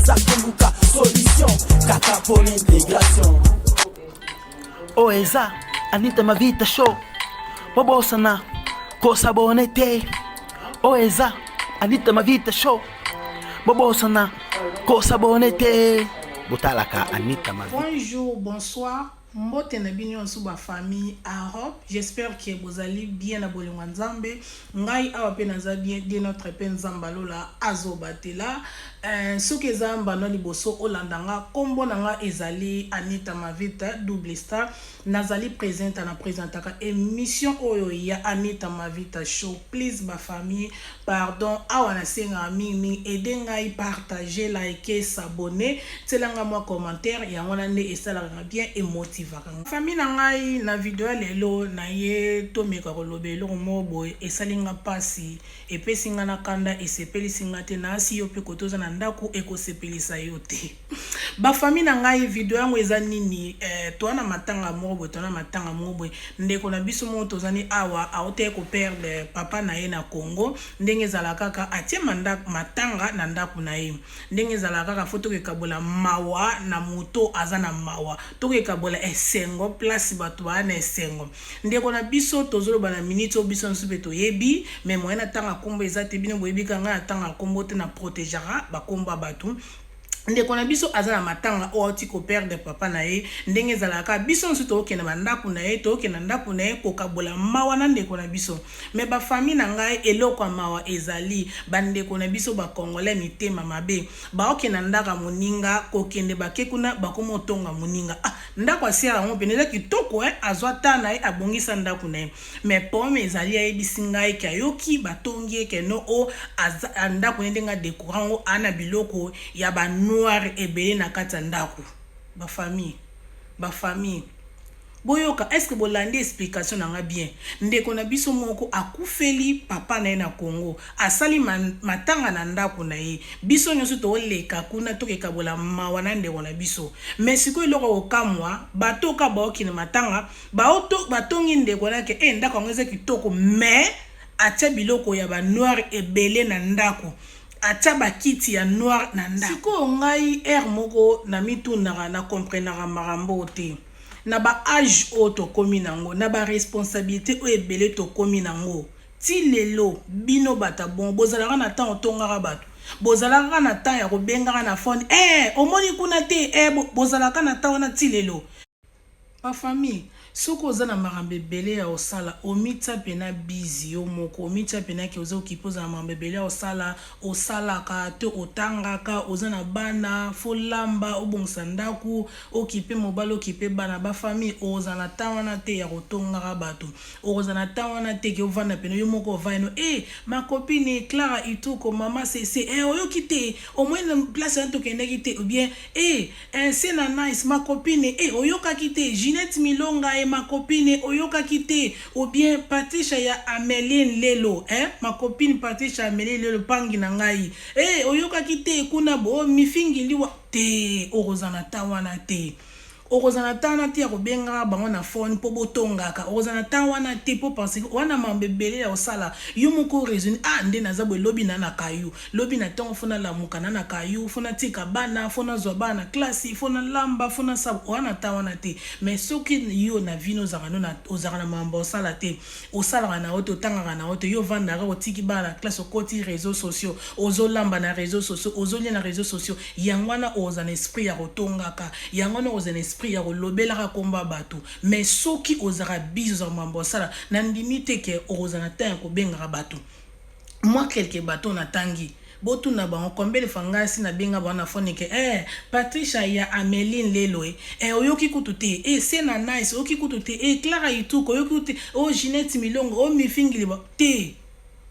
Baza koluka solution kaka mpo na integration. Oyo eza Anita Mavita Show. Bobosana kosabone te. Oyo eza Anita Mavita Show. Bobosana kosabone te. Botalaka Anita Mavita. Bonjour, bonsoir. Mbote na bino nyonso ba famille Arop. J'espère que bozali bien na bolingo ya Nzambe. Ngai awa pe naza bien, Dieu notre pe Nzambe alola azobatela. Euh, soki eza mbano liboso olanda nga, kombo na nga ezali Anita Mavita double star. Nazali presenta na presentaka emission oyo ya Anita Mavita show. Please ba famille, pardon, awa nasengaka mingi mingi aide ngai partager, liker, s'abonner, tiela nga mwa commentaire, yango wana nde esalaka nga bien emotivaka nga. Famille na ngai na video ya lelo naye tomeka koloba eloko moko boye esali nga pasi, epesi nga na kanda, esepelisi nga te, nasi yo pe kote oza na ndaku ekosepelisa yo te. Ba famille na ngai video yango eza nini eh, toa na matanga moko boye, toa na matanga moko boye, ndeko na biso moko tozani awa autaki ko perdre papa na ye na Congo, ndenge ezalaka kaka atie matanga na ndaku na ye. Ndenge ezalaka kaka faut tokekabola mawa na moto aza na mawa, tokekabola esengo place bato baa na esengo. Ndeko na biso tozoloba na minute oyo biso nionso pe toyebi, mais moyen natanga kombo eza te, bino boyebi kaka ngai natangaka kombo te, na protegeaka ba kombo ya bato. Ndeko na biso aza na matanga oyo auti ko perdre papa na ye, ndenge ezalaka kaka biso nionso tokokende ba ndaku na ye, tokokende na ndaku na ye kokabola mawa na ndeko na biso. Mais ba famille na ngai eloko ya mawa ezali ba ndeko na biso ba congolais mitema mabe baokende na ndako ya moninga kokende bake kuna bakoma otonga moninga ah ndako ya sœur yango pena eza kitoko hein azwa temps na ye abongisa ndako na ye mais problème ezali ayebisi ngai ke ayoki batongi ye ke no o aza ndako na ye ndenge adekora yango ana biloko ya ba noir ebele na kati ya ndako ba famille ba famille Boyoka est ce que bolandi explication na nga bien? Ndeko na biso moko akufeli papa na ye na Congo asali matanga na ndaku na ye biso nioso toleka kuna tokekabola mawa na ndeko na biso mais sikoyo eloko ya kokamua bato oyo kaka baokende matanga batongi ndeko wana ke eh ndaku yango eza kitoko mais atia biloko ya ba noir ebele na ndaku atia ba kiti ya noir na ndaku. Sikoyo ngai heure moko namitunaka na comprenaka makambo oyo te. Na ba age oyo tokomi nango, na ba responsabilites oyo ebele tokomi nango, ti lelo bino bato ya bongo bozalaka na temps otongaka bato? Bozalaka kaka na temps ya kobengaka na phone eh omoni kuna te eh bozalaka na temps wana ti lelo? Ba famille soki oza na makambo ebele ya kosala omitia pena busy yo moko, omitia pena ke oza occupe oza na makambo ebele ya kosala, osalaka to otangaka, oza na bana faut olamba, obongisa ndaku, Okipe mobali okipe bana ba famille okozala na temps wana te ya kotongaka batu okozala na temps wana te ke ovanda pene yo moko ovandi no eh ma copine Clara Ituko maman sese eh oyoki te omoni na place wana tokendaki te ou bien eh eh Sena Nice ma copine eh oyokaki te Ginette Milonga eh ma copine oyokaki te ou bien Patricia ya Ameline Lelo eh ma copine Patricia Ameline Lelo pangi na ngai eh oyokaki te kuna bo mifingi liwa Te okozala na temps wana te. Okozala na temps wana te ya kobengaka bango na phone po botongaka. Okozala na temps wana te po parce que oza na mambo ebele ya kosala. Yo moko o raisonner ah nde naza boye lobi na na caillou. Lobi na tongo faut nalamuka na na caillou, faut natika bana, faut nazua bana na classe, faut nalamba, faut nasala. Oza na temps wana te. Mais soki yo na vie no ozalaka no na ozalaka na mambo ya kosala te. Osalaka na yo te, otangaka na yo te, yo ovandaka kaka otiki bana na classe okoti reseaux sociaux, ozo lamba na reseaux sociaux, ozo lia na reseaux sociaux, yango wana okozala na esprit ya kotongaka, yango wana okozala na esprit ya kolobelaka kombo ya batu, mais soki ozalaka busy ozalaka makambo ya kosala, na ndimi te que okozala na temps ya kobengaka batu. Mua quelques batu oyo natangi, Botuna bango combien de fois ngai si na benga bango na phone ke eh Patricia ya Ameline lelo eh eh oyoki kutu te eh Sena Nice oyoki kutu te eh Clara Ituka oyoki kutu te oh Ginette Milongo oh Mifingili ba te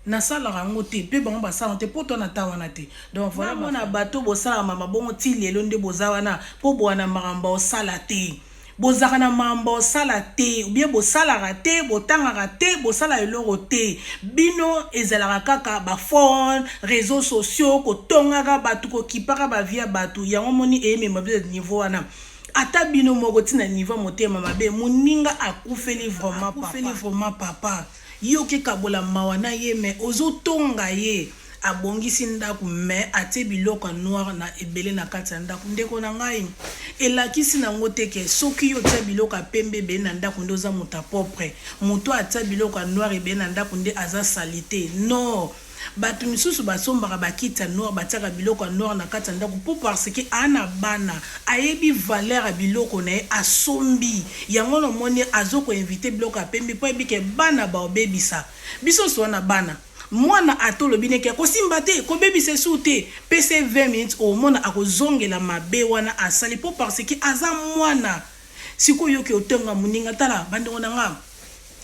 nasalaka yango te pe bango basala yango te po toa na temps wana te donc voilà mona bato bosalaka mama bongo ti lelo nde boza wana po boa na makambo osala te. Bozalaka na mambo osala te ou bien bosalaka te botangaka te bosala eloko te bino ezalaka kaka ba phone reseaux sociaux kotongaka batu kokipaka ba vie ya batu yango omoni eyemema biso na niveau wana ata bino moko ti na niveau ya motema mabe muninga akufeli vraiment akufeli vraiment papa yo oke kabola mawa na ye mais ozo tonga ye. Abongisi ndaku mais atie biloko ya noir na ebele na kati ya ndaku. Ndeko na ngai, elakisi nango te ke soki yo otia biloko ya pembe ebele na ndaku nde oza moto ya propre. Moto oyo atia biloko ya noir ebele na ndaku nde aza salite. Non! Batu misusu basombaka ba kiti ya noir, batiaka biloko ya noir na kati ya ndaku po parce que aa na bana, ayebi valeur ya biloko na ye, asombi. Yango wana omoni azo ko inviter biloko ya pembe po ayebi ke bana bao bebisa. Biso nionso toza na bana. Mwana ata olobi ne ke kosimba te, kobebisa esusu te, pesa ye 20 minutes omona akozongela mabe wana asali po parce que aza mwana. Sikoyo yo ke otonga muninga tala ba ndeko na nga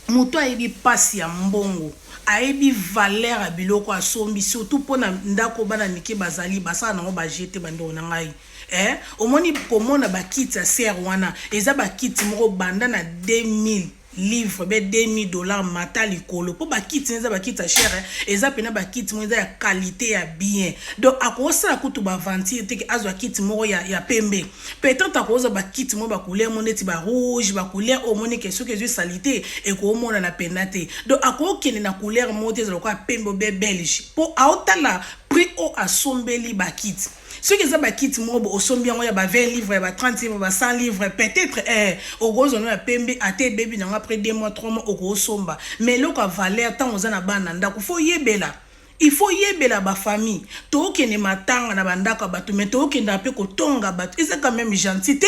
mutu ayebi pasi ya mbongo ayebi valeur ya biloko asombi surtout pona ndako bana mike bazali basala nango ba jeux te ba ndeko na ngai eh omoni komona ba kiti ya serre wana eza ba kiti moko banda na 2000 livre be 2000 dollars mata likolo po ba kiti eza ba kiti ya cher eza pena ba kiti moko eza ya qualité ya bien donc akosala kutu ba aventure te ke azwa kiti moko ya, ya pembe peut-être akozwa ba kiti moko ba couleur moko neti ba rouge ba couleur oyo omoni ke soki ezwi salite ekomonana pena te donc akokende na couleur moko te ezala lokola pembe obe belge po aotala prix oyo asombeli ba kiti. Soki eza ba kiti moko bo osombi yango ya ba 20 livres ya ba 30 livres ba 100 livres peut-etre eh okozwa no ya pembe ata ebebi nango après 2 mois 3 mois okosomba mais eloko ya valeur tango oza na bana na ndako faut oyebela il faut oyebela ba famille tokende matanga na ba ndako ya bato mais tokendaka pe kotonga bato eza quand même gentil te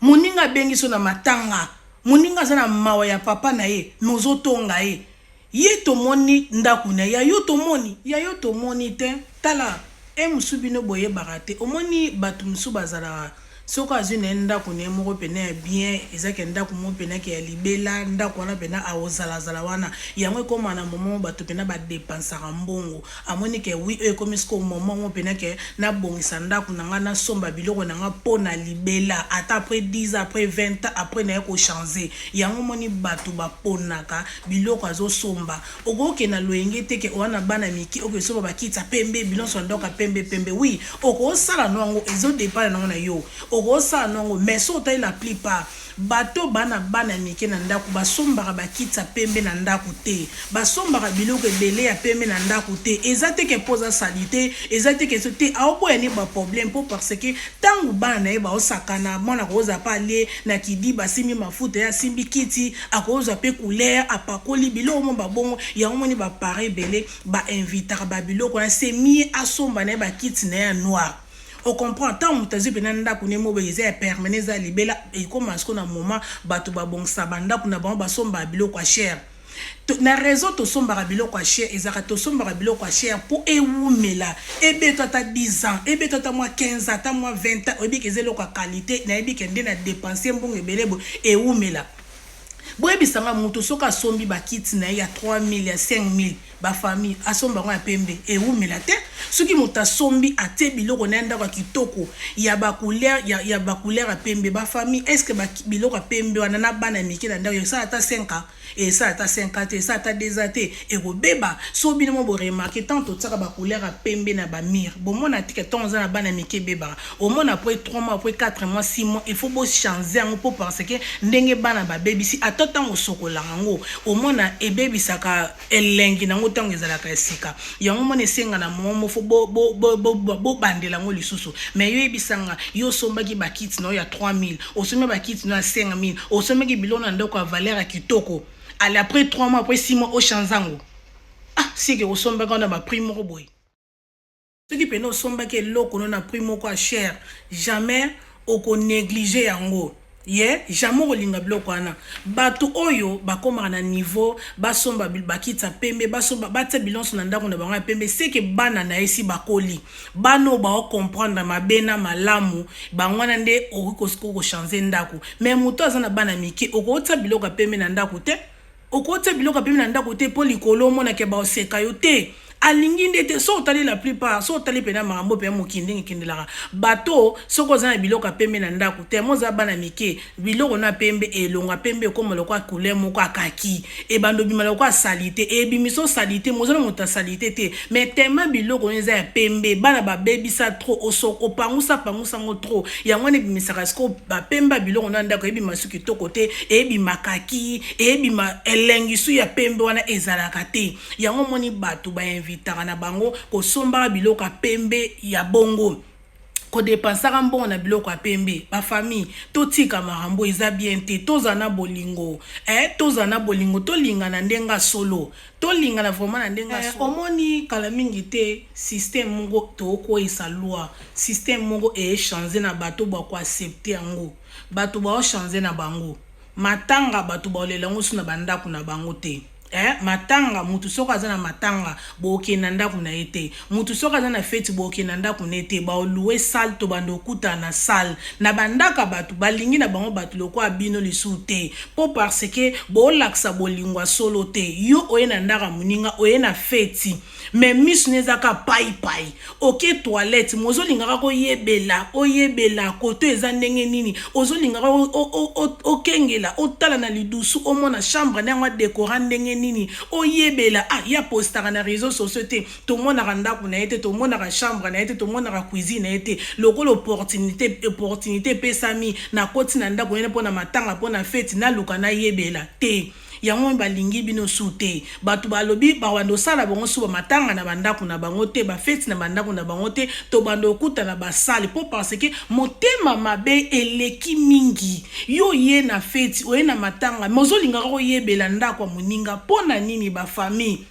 moninga abengi so na matanga moninga aza na mawa ya papa na ye mais ozotonga ye Ye tomoni ndaku na ya yo tomoni ya yo tomoni te tala he mosusu bino boyebaka te omoni batu mosusu bazalaka soki azui naye ndaku naye moko pena ya bien eza ke ndaku moko pena ke ya libela ndaku wana pena akozala zala wana yango ekoma na moment moko batu pena ba depensaka mbongo amoni ke oui oyo ekomi sikoyo moment moko pena ke nabongisa ndaku na nga nasomba biloko na nga pona libela ata après 10 ans après 20 ans après naye ko changer yango omoni batu baponaka biloko azo somba okoki kokende na loyenge te ke oza na bana mike oke somba ba kiti ya pembe bilonso ya ndako ya pembe pembe oui okosala no yango ezo dependre nango na yo okosala no yango mais soki otali la plupart bato bana bana mike na ndako basombaka ba kiti ya pembe na ndako te basombaka biloko ebele ya pembe na ndako te eza te ke mpo oza salite eza te ke te aoboya ne ba problème mpo parce que Tango bana na ye baosakana, mwana akozala pe alie na kidiba, asimbi mafuta ye asimbi kiti, akozwa pe couleur, apakoli biloko moko ba bongo. Yango omoni ba parents ebele ba invitaka ba biloko wana, c'est mieux asomba na ye ba kiti na ye ya noir. O comprendre? Tango moto azwi pena ndaku ne moko boye eza ya permanent, eza ya libela, ekoma sikoyo na moment batu babongisaka ba ndaku na bango, basombaka biloko ya cher. Na raison tosombaka biloko ya cher ezalaka tosombaka biloko ya cher po ewumela ebeto ata 10 ans ebeto ata mwa 15 ans ata mwa 20 ans oyebi ke eza eloko ya qualite nayebi ke nde na depense mbongo ebele boye ewumela boyebisa nga moto soki asombi bakiti na ye ya 3000 ya 5000 ba famille asomba yango ya pembe ewumela te soki moto asombi atie biloko na ye ndako ya kitoko ya ba couleur ya, ya ba couleur ya pembe ba famille est ce que ba biloko ya pembe wana na bana mike na ndako esala ata 5 ans esala ata 5 ans te esala ata 2 ans te ekobeba so bino mo bo remarquer tant totiaka ba couleur ya pembe na ba mur bomona te ke ntango oza na bana mike ebebaka omona après 3 mois après 4 mois 6 mois il faut bo changer yango mpo parce que ndenge bana babebisi ata ntango osokolaka yango omona ebebisaka elengi nango ntango ezalaka ya sika yango mona esenga na momo fo bobandela yango lisusu mais yo yebisanga yo osombaki bakiti na yo ya 3000 osombi bakiti na yo ya 5000 osombaki biloko na ndako ya valeur ya kitoko ale après 3 mois après 6 mois ochange yango ah sike osombaki wana baprix moko boye. Soki pena osombaki eloko no na prix moko ya cher jamais oko negliger yango ye jamais okolinga biloko wana bato oyo bakomaka na niveau basomba bakiti ya pembe basomba batia bilonso na ndako na bango ya pembe seke bana na ye si bakoli bana oyo bao comprendre mabe na malamu bango wana nde okoki kochange ndako mais moto aza na bana mike okotia biloko ya pembe na ndako te. Okotia biloko ya pembe na ndako te po likolo omona ke baoseka yo te. Alingi nde te. Soki otali la plupart, soki otali pena makambo oyo pena mokili ndenge ekendelaka, bato soki oza na biloko ya pembe na ndako tellement oza bana mike, biloko no ya pembe elongwa pembe ekoma lokola couleur moko ya kaki, ebanda obima lokola salite, ebimisa yo salite mais oza na moto ya salite te mais tellement biloko no eza ya pembe bana babebisa trop, opangusa pangusa yango trop, yango wana ebimisaka sikoyo ba pembe ya biloko no ya ndako ebima su kitoko te, ebima kaki, ebima elengi su ya pembe wana ezalaka te. Yango omoni batu ba invitaka. baevitaka na bango kosombaka biloko ya pembe ya bongo, kodepensaka mbongo na biloko ya pembe. Bafamille, totika makambo eza bien te. Tozala na bolingo, eh, tozala na bolingo, tolingana ndenge ya solo, tolingana vraiment na ndenge eh, omoni kala mingi te, système moko tokokweyisa loi, système moko eechange na bato bakoaccepte yango. Bato baochange na bango matanga, bato baolela yango so na bandako na bango te. Eh, matanga, mutu soki aza na matanga, bokende na ndako na ye te. Mutu soki aza na feti, bokende na ndako na ye te. Baoluwe salle, to banda okutana na salle na bandaka. Bato balingi na bango bato lokola bino lisusu te, mpo parce que boolakisa bolingo ya solo te. Yo oye na ndako ya moninga, oye na feti, mais miso na ezaka paipai. Oke toilette, mozolingaka koyebela, oyebela koto eza ndenge nini, ozolingaka okengela, otala na lidusu, omona chambre na yango adekora ndenge nini, oyebela. Ah, ya postaka na réseau sociaux te, tomonaka ndako na ye te, tomonaka chambre na ye te, tomonaka cuisine na ye te. Lokola opportunité epesami, nakoti na ndako yene mpo na matanga, mpo na feti, naluka nayebela te. Yango balingi bino su te. Bato balobi babanda osala bango su bamatanga na bandako na bango te, bafeti na bandako na bango te, to banda okutana basale, mpo parce que motema mabe eleki mingi. Yo ye na feti, oye na matanga, mais ozolingaka koyebela ndako ya moninga mpo na nini? Bafamille,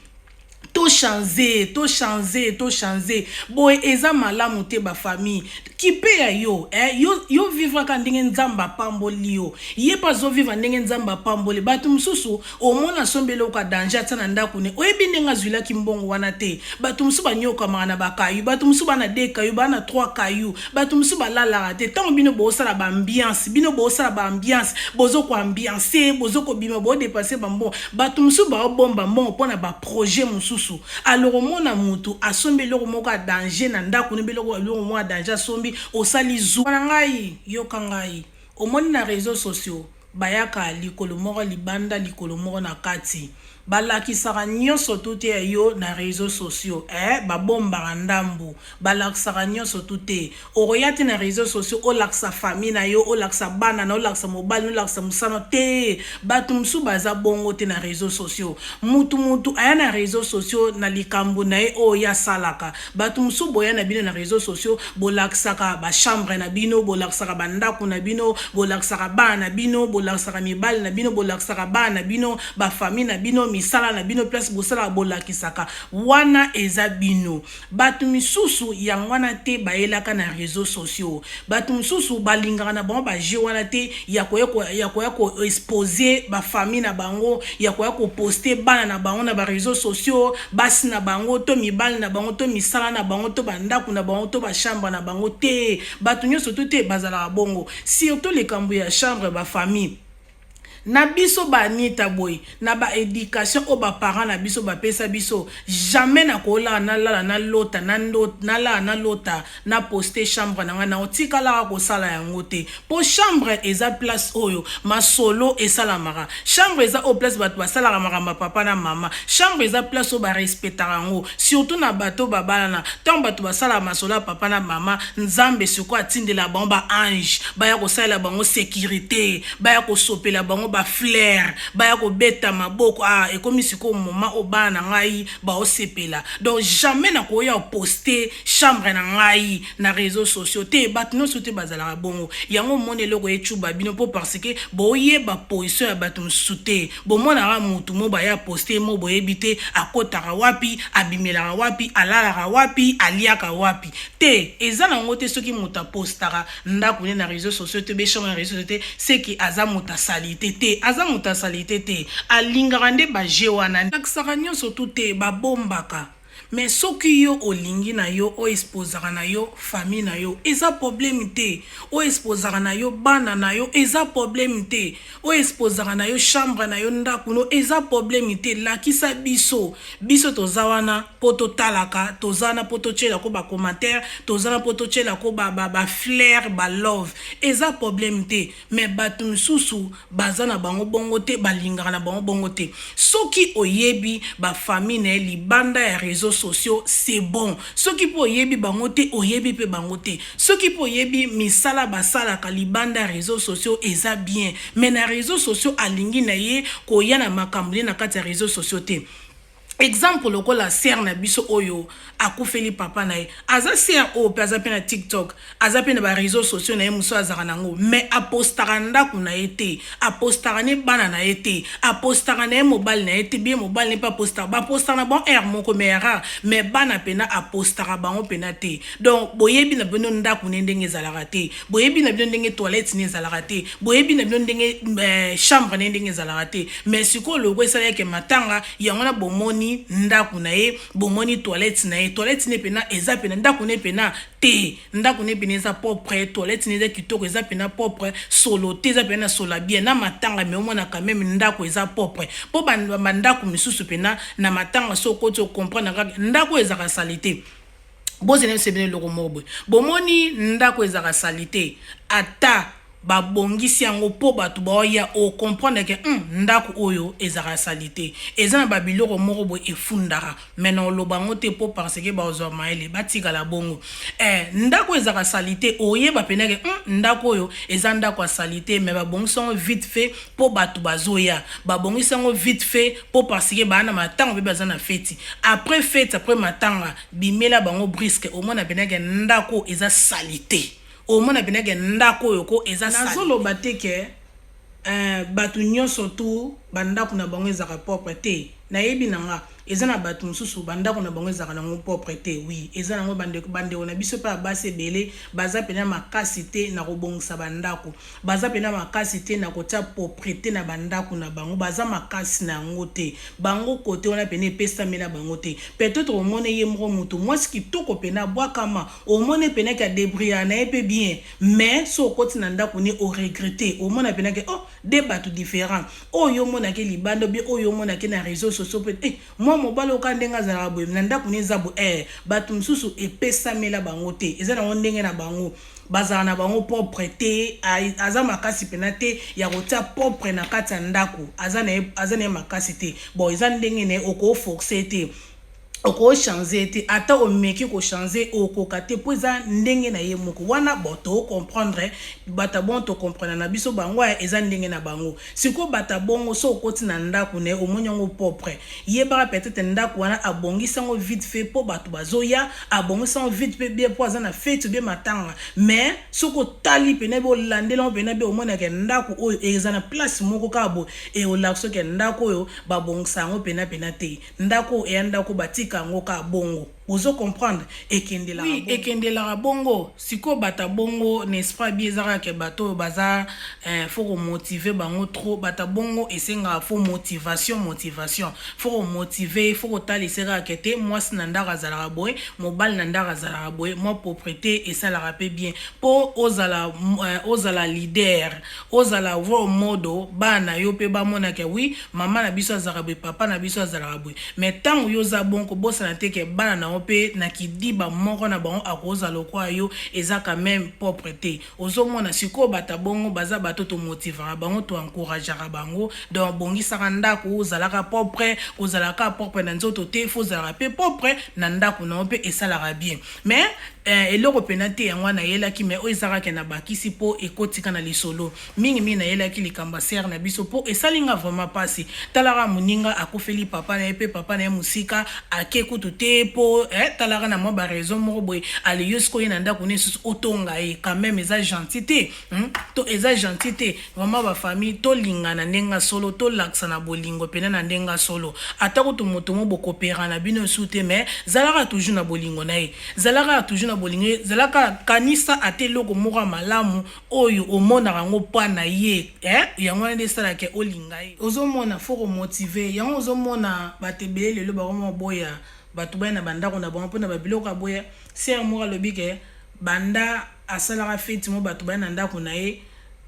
tochange, tochange, tochange. Boye eza malamu te. Bafamille, kipe ya yo, eh, yo, yo vivraka ndenge Nzambe apamboli yo, ye mpe azovivre ndenge Nzambe apamboli. Bato mosusu omona asombi eloko ya danger, atia na ndako ne, oyebi ndenge azwilaki mbongo wana te. Bato mosusu banyokamaka na bakayu, bato mosusu bana de kayu, bana 3 kayu, bato mosusu balalaka te. Ntango bino bosala baambiance, bino bosala baambiance, bozokoambiance, bozokobima, bodepense bambongo, bato mosusu baobomba mbongo mpona baprojet mosusu. Alors omona motu asombi eloko moko ya danger na ndako ne, biloko, eloko moko ya danger asombi, osali zu na ngai. Yoka ngai, omoni na réseaux sociaux bayaka likolo moko libanda, likolo moko na kati. Balakisaka nyonso tu te ya yo na réseaux sociaux, eh, babombaka ndambu, balakisaka nyonso tu te. Okoya te na réseaux sociaux, olakisa famille na yo, olakisa bana na, olakisa mobali, olakisa mosala te. Bato mosusu baza bongo te na réseaux sociaux. Mutu mutu aya na réseaux sociaux na likambo na ye oyo ye asalaka. Bato mosusu boya na bino na réseaux sociaux, bolakisaka bachambre na bino, bolakisaka bandako na bino, bolakisaka bana na bino, bolakisaka mibali na bino, bolakisaka bana na bino, bafamille na bino, misala na bino, place bosalaka, bolakisaka. Wana eza bino. Bato misusu yango wana te bayelaka na réseaux sociaux. Bato mosusu balingaka na bango bajeu wana te ya koya koexpose bafamille na bango, ya koya koposte bana na bango na baréseaux sociaux, basi na bango to mibali na bango to misala na bango to bandako na bango to bachambre na bango te. Bato nyonso to te bazalaka bongo, surtout likambo ya chambre. Bafamille na biso, banita boye na baéducation oyo baparent na biso bapesa biso, jamais nakolala, nalala, nalota, nalala, nalota naposte chambre na ngai. Na otikalaka kosala yango te, mpo chambre eza place oyo masolo esalamaka. Chambre eza oyo place bato basalaka makambo ya papa na mama. Chambre eza place oyo barespectaka yango, surtout na bato babalana. Ntango bato basalaka masolo ya papa na mama, Nzambe sikoyo atindela bango baange, baya kosalela bango sécurité, baya kosopela bango bafleur, baya kobeta maboko. Ah, ekomi sikoyo moma oyo bana na ngai baosepela. Donc jamais nakoya oposte chambre na ngai na réseaux sociaux te. Bato nyonso te bazalaka bongo. Yango omoni eloko ecuba bino, mpo parce que boyeba position ya bato mosusu te. Bomonaka motu mo baya poste mo, boyebi te akotaka wapi, abimelaka wapi, alalaka wapi, aliaka wapi te. Eza nango te. Soki moto apostaka ndako ne na réseaux sociaux te, bechambre na réseaux sociaux te, seki aza moto asali te te, aza moto asali te te. Alingaka nde baje wana, lakisaka nyonso tu te, babombaka. Mais soki yo olingi na yo oexposaka na yo famille na yo, eza problème te. Oexposaka na yo bana na yo, eza problème te. Oexposaka na yo chambre na yo, ndako no, eza problème te. Lakisa biso. Biso toza wana mpo totalaka, toza wana mpo totielako bacommentaire, toza wana mpo totielako bafleur, balove, eza problème te. Mais bato misusu baza na bango bongo te, balingaka na bango bongo te. Soki oyebi bafamille na ye libanda ya réseaux sociaux, c'est bon. Soki mpe oyebi bango te, oyebi mpe bango te. Soki mpe oyebi misala basalaka libanda ya réseaux sociaux, eza bien. Mais na réseaux sociaux, alingi na ye koya na makambo ye na kati ya réseaux sociaux te. Exemple lokola sœur na biso oyo akufeli papa na ye, aza sœur oyo mpe aza mpe na TikTok, aza mpe na baréseaux sociaux na ye mosusu azalaka nango, mais apostaka ndako na ye te, apostaka ne bana na ye te, apostaka na ye mobali na ye te. Bien, mobali ne mpe apostaka, bapostaka na bon aire moko, mais rare. Mais bana mpena apostaka bango mpena te. Donc boyebi na bino ndako ne ndenge ezalaka te, boyebi na bino ndenge toilette ne ezalaka te, boyebi na bino ndenge chambre ne ndenge ezalaka te. Mais sikoyo loko esalaki matanga yango na bomoni ndako na ye, bomoni toilette na ye. Toilette ne mpena eza pena, ndako ne mpena te, ndako ne mpena eza propre, toilette ne eza kitoko, eza mpena propre, solo te, eza mpena na solo bien na matanga. Mais omona quand même ndako eza propre, mpo bandako misusu mpena na matanga so okoti, ocomprendre kaka ndako ezalaka sali te. Bozela biso bino eloko moko boye, bomoni ndako ezalaka sali te, ata babongisi yango mpo bato baoya, ocomprendre ke ndako oyo ezalaka sali te, eza na babiloko moko boye efundaka. Mais na oloba yango te mpo parce que bazwa mayele, batikala bongo. Ndako ezalaka sali te, oyeba pena ke ndako oyo eza ndako ya sali te, mais babongisi yango vite fait mpo bato bazoya, babongisi yango vite fait mpo parce que baa na matanga mpe baza na feti. Après fête, après matanga, bimela bango brusque, omona pena ke ndako eza sali te, omona pena ke ndako oyo ko eza. Nazoloba te ke bato nyonso tu bandako na bango ezalaka propre te. Nayebi na nga eza na bato mosusu bandako na bango ezalaka nango propre te. Oui, eza nango. Bandeko na biso mpe ya basi ebele baza mpena makasi te na kobongisa bandako, baza mpena makasi te na kotia propreté na bandako na bango, baza makasi na yango te. Bango kote wana pene epesamela bango te. Peut-être omoni ye moko motu mwasi kitoko mpena abwakama, omoni pena ke adébrouiller na ye mpe bien, mais so okoti na ndako ne, oregretter, omona pena ke oh, de bato différent oyo omonaki libanda bien, oyo omonaki na réseaux sociaux mpe. Mwa mobali oka ndenge azalaka boye na ndako ne eza boye. Bato mosusu epesamela bango te, eza nango ndenge na bango, bazala na bango propre te. Aza makasi mpena te ya kotia propre na kati ya ndako, aza na ye makasi te. Bon, eza ndenge na ye, okoforcer te, okochanger te. Ata omeki kochanger, okoka te, mpo eza ndenge na ye moko wana. Bon, tocomprendre bato bon, tocomprendre na biso bango, eza ndenge na bango. Sikoyo bato bongo, so okoti na ndako na ye, omoni yango propre, yebaka peut-être ndako wana abongisi yango vite fait mpo bato bazoya, abongisi yango vite mpe bien mpo aza na fête bien matanga. Mais soki otali pene be, olandeli yango pene be, omonaka ndako oyo eza na place moko kaka boye, eolakisa soki ndako oyo babongisa yango pena pena te. Ndako eya ndako batika yango kaka bongo, ozo comprendre, ekendelaka, oui, ekendelaka bongo. Sikoyo bato bongo, n'est-ce pas bien, eza kaka bato oyo baza faut komotiver bango trop. Bato bongo esengaka faut motivation, motivation, faut komotiver, faut kotalisa kaka te mwasi na ndako azalaka boye, mobali na ndako azalaka boye. Mwa propreté esalaka mpe bien mpo ozala leader, ozala role model, bana yo mpe bamonaka: oui, mama na biso azalaka boye, papa na biso azalaka boye. Mais ntango yo oza bon, kobosana te ke bana na yo mpe na kidiba moko na bango akozala lokola yo, eza quand même propre te. Ozomona sikoyo bato bongo baza bato tomotivaka bango, toencourageaka bango. Donc bongisaka ndako, ozalaka propre, kozalaka propre na nzoto te, faut ozalaka mpe propre na ndako na yo mpe, esalaka bien. Mais eloko mpena te yango wana nayelaki, mais oyo ezalaka na bakisi mpo ekotika na lisolo mingimingi. Nayelaki likambo ya sœur na biso mpo esali nga vraiment mpasi. Talaka moninga akufeli papa na ye mpe papa na ye mosika, ake kutu te mpo talaka na mwa baraison moko boye. Ale yo sikoyo ye na ndako ne susu otonga ye, quand même eza gentil te, To eza gentil te vraiment. Bafamille, tolingana ndenge solo, tolakisa na bolingo mpena na ndenge solo. Ata kutu moto mo bokopera na bino esu te, mais zalaka toujours na bolingo na ye, zalaka toujours na bolingo ye, zalaka kanisa ata eloko moko ya malamu oyo omonaka yango mpa na ye, Yango wana nde esalaka olinga ye. Ozomona, faut komotiver yango. Ozomona bato ebele lelo bakoma boya bato baya na bandako na bango mpona babiloko ya boya. Sœur moko alobi ke banda asalaka feti mo, bato baya na ndako na ye,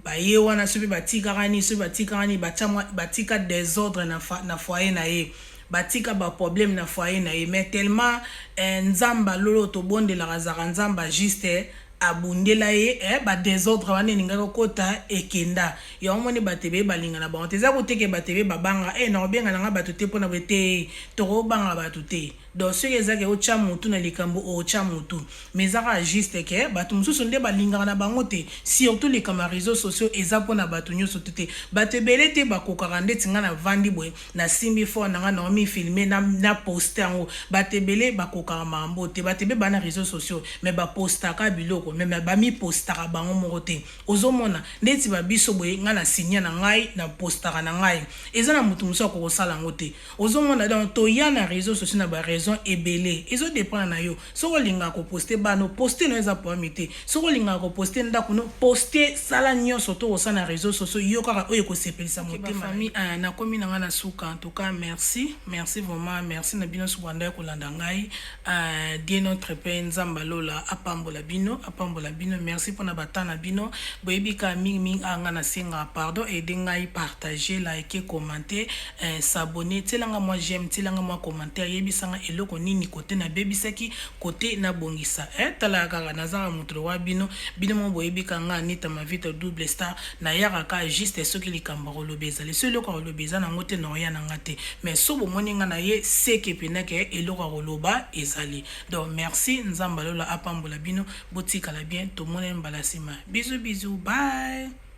baye wana soki batikaka nini, soki batikaka nini, batika désordre na foyer na ye, batika baproblème na foyer na ye. Mais tellement Nzambe alolo tobondelaka azalaka Nzambe juste, abundela ye badésordre wana elingaki kokota, ekenda. Yango moni bato ebele balinga na bango te. Eza koteke bato ebele babanga na kobenga na nga bato te mpona boye te, tokobanga bato te. Donc soki eza ke otya motu na likambo, otya motu, mais eza kaka juste ke bato mosusu nde balingaka na bango te. Surtout likambo ya réseaux sociaux eza mpona bato nyonso te te. Bato ebele te bakokaka. Ndeti ngai navandi boye, nasimbi phone na ngai, naomi filme, na poste yango. Bato ebele bakokaka makambo te. Bato ebele baa na réseaux sociaux, mais bapostaka biloko, mais bamipostaka bango moko te. Ozomona ndeti babiso boye, ngai na sinia na ngai, napostaka na ngai, eza na motu mosusu akokosala yango te. Ozomona, donc toya na réseaux sociaux na baraison ebele. Ezodépendre na yo. Soki olingaka koposte bana, poste no, eza problème te. Soki olingaka koposte ndako no, poste. Sala nyonso to kosala na réseaux sociaux, yo kaka oyo ekosepelisa motema. Famille, nakomi na ngai na suka. En tout cas, merci, merci vraiment, merci na bino soki banda kolanda ngai. Dieu notre Père, Nzambe alola, apambola bino, apambola bino. Merci mpona bata na bino. Boyebi kaka mingimingi anga nasengaka pardon, aide ngai, partage, like, commenter, s'abonner, tielanga mwa j'aime, tielanga mwa commentaire, yebisanga eloko nini kote nabebisaki, kote nabongisa. Tala kaka, nazaka moto wa bino, bino mo boyebi ka nga Anita Mavita Double Star. Nayaka kaka juste soki likambo ya koloba ezali. So eloko ya koloba eza nango te, na oya nanga te. Mais so bomoni nga na ye, seke mpenake eloko ya koloba ezali. Donc merci, Nzambe alola apambola bino, botikala bien, tomonani mbala nsima. Bisous, bisous, bye.